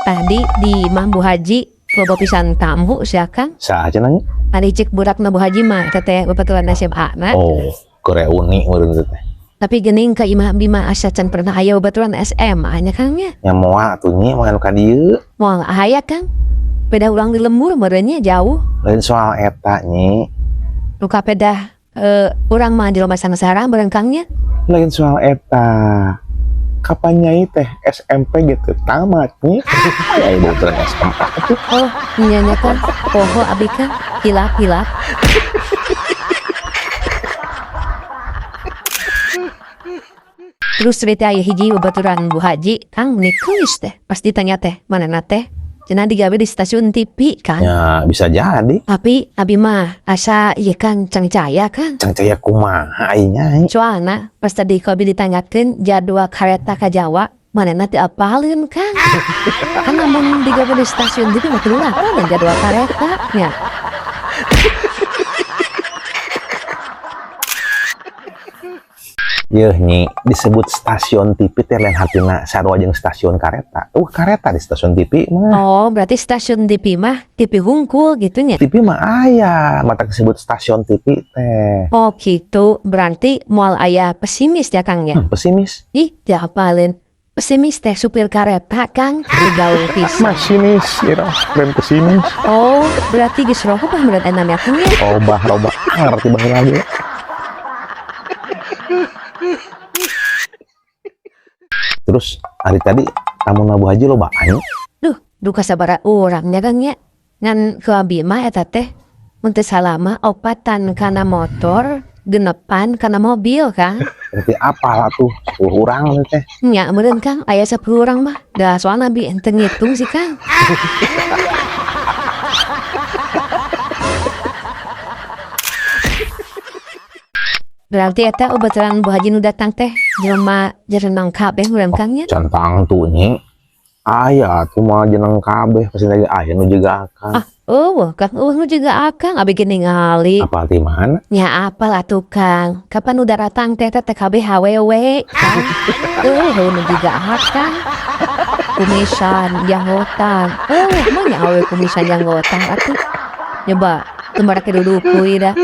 Tadi di Imah Bu Haji loba pisan tamu sia Kang. Saha cenah nya? Ari cek burakna Bu Haji mah eta teh babaturan SMA na. Oh, keur reuni meureun teh. Tapi geuning ka imah abdi mah asa can pernah aya babaturan SMA nya Kang nya. Nya moal atuh nya moal anu ka dieu. Moal aya Kang. Beda urang di lembur meureun nya jauh. Lain soal eta nyi. Nu kapedah urang mah di lomba sangsara meureun Kang nya. Lain soal eta. Kapan nyai teh SMP gitu tamat nih. Aya babaturan SMA atuh. Oh, nya nya Kang. Poho abi Kang. Hilap hilap. Terus cerita aya hiji babaturan Bu Haji, Kang nikuis teh. Pas ditanya teh, manehna teh cenah digawe di stasiun TV Kang. Ya bisa jadi. Tapi abi mah asa ieu Kang cangcaya Kang. Cangcaya kumaha ai nyai? Soalna pas tadi ku abi ditanyakeun jadwal kareta ka Jawa, manehna teu apaleun Kang. Kan lamun digawe di stasiun TV mah kudu apaleun jadwal kareta nya. Yeuh nyi, disebut stasiun TV teh lain hartina sarua jeung stasiun kareta. Kareta di stasiun TV mah. Oh, berarti stasiun TV mah TV hungkul gitu nya. TV mah aya, mata disebut stasiun TV teh. Oh gitu, berarti moal aya pesimis ya Kang ya? Pesimis. Ih, teu apaleun. Pesimis teh supir kareta Kang, gaul pisan. Masinis, ya, lain pesimis. Oh, berarti geus robah meureun enam ya Kang ya? Robah, robah. Ngerti baheula lagi. Terus hari tadi tamu Bu Haji loba anya. Duh, duka sabaraha urang nya Kang nya. Ngan ku abi mah eta teh mun teu salah mah opatan kana motor, genepan kana mobil Kang. Berarti apal atuh 10 urang teh. Nya meureun Kang, aya 10 urang mah. Da soalna abi henteu ngitung sih Kang. Berarti eta babaturan Bu Haji nu datang teh jelema jerenang kabeh meureun Kang nya. Can tangtu nyi. Aya atuh mah jeneng kabeh pasti lagi aya nu juga akang. Ah, eueuh Kang, eueuh nu juga akang abi ge ningali. Apal ti mana? Nya apal atuh Kang. Kapan nu daratang teh teh kabeh awewe Kang. Eueuh nu juga akang. Kumisan janggotan. Eueuh mah nya awewe kumisan janggotan atuh. Nyoba teu marake dudukuy da.